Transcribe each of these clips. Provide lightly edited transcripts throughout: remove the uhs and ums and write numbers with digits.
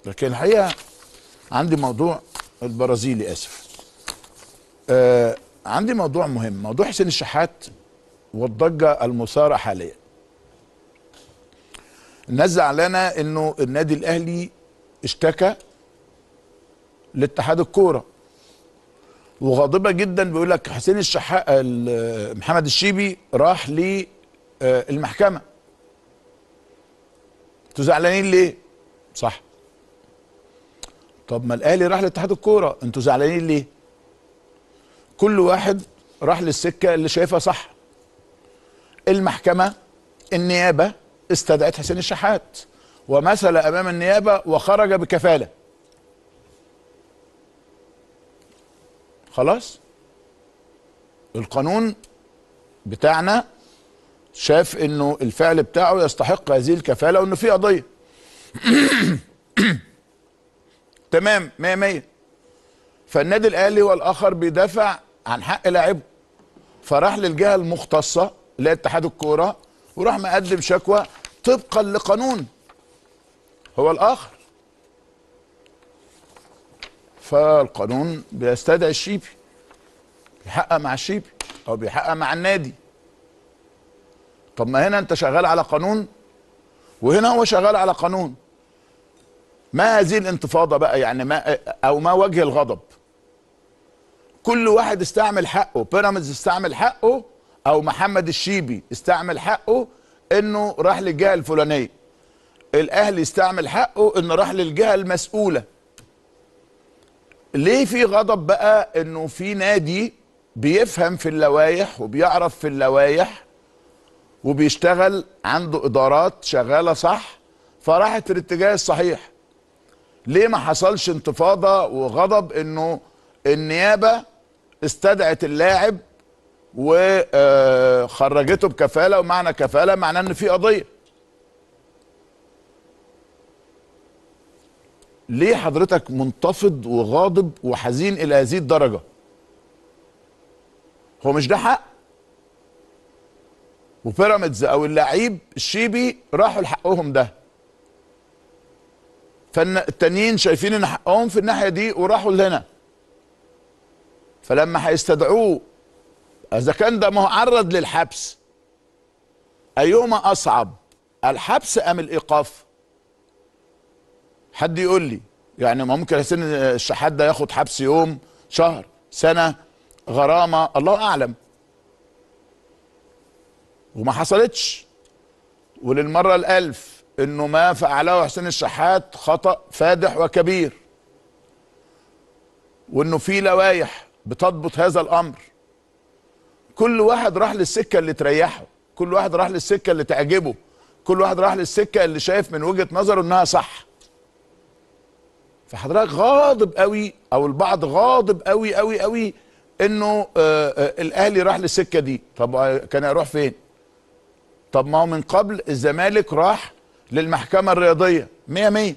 لكن الحقيقة عندي موضوع البرازيلي، اسف، عندي موضوع مهم، موضوع حسين الشحات والضجه المثاره حاليا. الناس زعلانة انه النادي الاهلي اشتكى لاتحاد الكورة وغاضبه جدا، بيقول لك حسين الشحات محمد الشيبي راح للمحكمة. انتوا زعلانين ليه؟ صح. طب ما الاهلي راح لاتحاد الكورة، انتوا زعلانين ليه؟ كل واحد راح للسكه اللي شايفها صح. المحكمة النيابة استدعت حسين الشحات ومثل امام النيابة وخرج بكفاله. خلاص، القانون بتاعنا شاف انه الفعل بتاعه يستحق هذه الكفاله وانه في قضية. تمام، 100 100. فالنادي الاهلي والاخر بيدافع عن حق لاعبه، فراح للجهة المختصة اللي هي اتحاد الكورة وراح مقدم شكوى طبقا لقانون هو الاخر. فالقانون بيستدعي الشيبي، بيحقق مع الشيبي او بيحقق مع النادي. طب ما هنا انت شغال على قانون وهنا هو شغال على قانون. ما هذه الانتفاضة بقى يعني؟ ما او ما وجه الغضب؟ كل واحد استعمل حقه، بيراميدز استعمل حقه او محمد الشيبي استعمل حقه انه راح للجهة الفلانية، الاهلي استعمل حقه انه راح للجهة المسؤولة. ليه في غضب بقى؟ انه في نادي بيفهم في اللوائح وبيعرف في اللوائح وبيشتغل، عنده ادارات شغالة صح، فراحت في الاتجاه الصحيح. ليه ما حصلش انتفاضة وغضب انه النيابة استدعت اللاعب وخرجته بكفاله؟ ومعنى كفالة معناه ان في قضية. ليه حضرتك منتفض وغاضب وحزين الى هذه الدرجة؟ هو مش ده حق؟ وبيراميدز او اللاعب الشيبي راحوا لحقهم ده، فالتانيين شايفين ان حقهم في الناحية دي وراحوا لهنا. فلما هيستدعوه، اذا كان ده معرض للحبس، ايهما اصعب، الحبس ام الايقاف؟ حد يقول لي. يعني ما ممكن حسين الشحات ده ياخد حبس يوم، شهر، سنة، غرامة، الله اعلم. وما حصلتش. وللمره الالف انه ما فعله حسين الشحات خطأ فادح وكبير، وانه في لوائح بتضبط هذا الامر. كل واحد راح للسكه اللي تريحه، كل واحد راح للسكه اللي تعجبه، كل واحد راح للسكه اللي شايف من وجهه نظره انها صح. فحضرتك غاضب قوي، او البعض غاضب قوي قوي قوي انه الاهلي راح للسكه دي. طب كان هيروح فين؟ طب ما هو من قبل الزمالك راح للمحكمة الرياضية 100 100،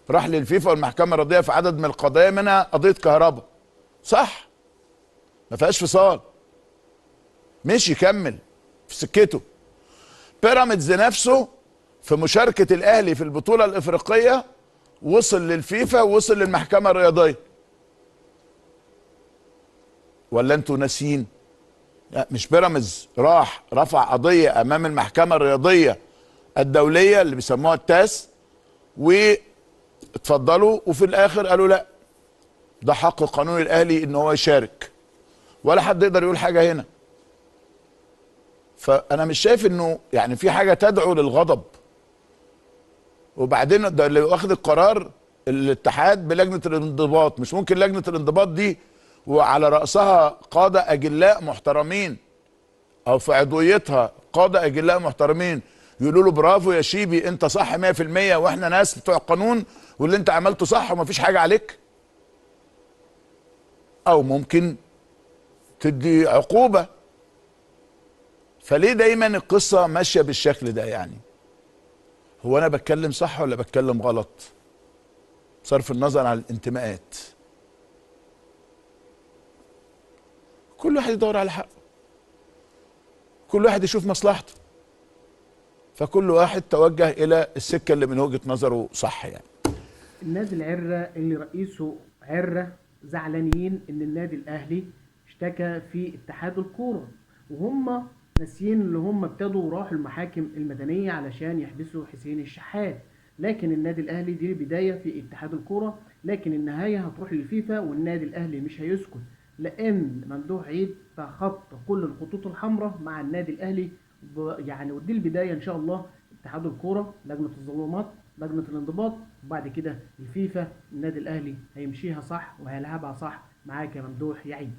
راح للفيفا والمحكمة الرياضية في عدد من القضايا، منها قضية كهرباء، صح؟ ما فيهاش فصال، مشي كمل في سكته. بيراميدز نفسه في مشاركة الاهلي في البطولة الافريقية وصل للفيفا ووصل للمحكمة الرياضية. ولا انتوا ناسيين؟ لا، مش بيراميدز راح رفع قضية امام المحكمة الرياضية الدولية اللي بيسموها التاس، واتفضلوا، وفي الاخر قالوا لا، ده حق قانون الاهلي ان هو يشارك، ولا حد يقدر يقول حاجة هنا. فانا مش شايف انه يعني في حاجة تدعو للغضب. وبعدين ده اللي واخد القرار الاتحاد بلجنه الانضباط، مش ممكن لجنة الانضباط دي وعلى راسها قاده اجلاء محترمين، او في عضويتها قاده اجلاء محترمين، يقولوا له برافو يا شيبي، انت صح 100%، واحنا ناس بتوع قانون، واللي انت عملته صح ومفيش حاجة عليك. او ممكن تدي عقوبه. فليه دايما القصة ماشية بالشكل ده؟ يعني هو انا بتكلم صح ولا بتكلم غلط؟ بصرف النظر عن الانتماءات، كل واحد يدور على حقه، كل واحد يشوف مصلحته، فكل واحد توجه الى السكة اللي من وجهه نظره صح يعني. النادي العرة اللي رئيسه عرة زعلانين ان النادي الاهلي اشتكى في اتحاد الكورة، وهم ناسيين اللي هم ابتدوا وراحوا المحاكم المدنية علشان يحبسوا حسين الشحات. لكن النادي الاهلي دي بداية في اتحاد الكورة، لكن النهاية هتروح للفيفا، والنادي الاهلي مش هيسكت، لان ممدوح عيد تخطى كل الخطوط الحمراء مع النادي الاهلي. يعني ودي البداية ان شاء الله، اتحاد الكورة، لجنة الظلمات، لجنة الانضباط، وبعد كده الفيفا. النادي الاهلي هيمشيها صح وهيلعبها صح. معاك يا ممدوح يا عيد.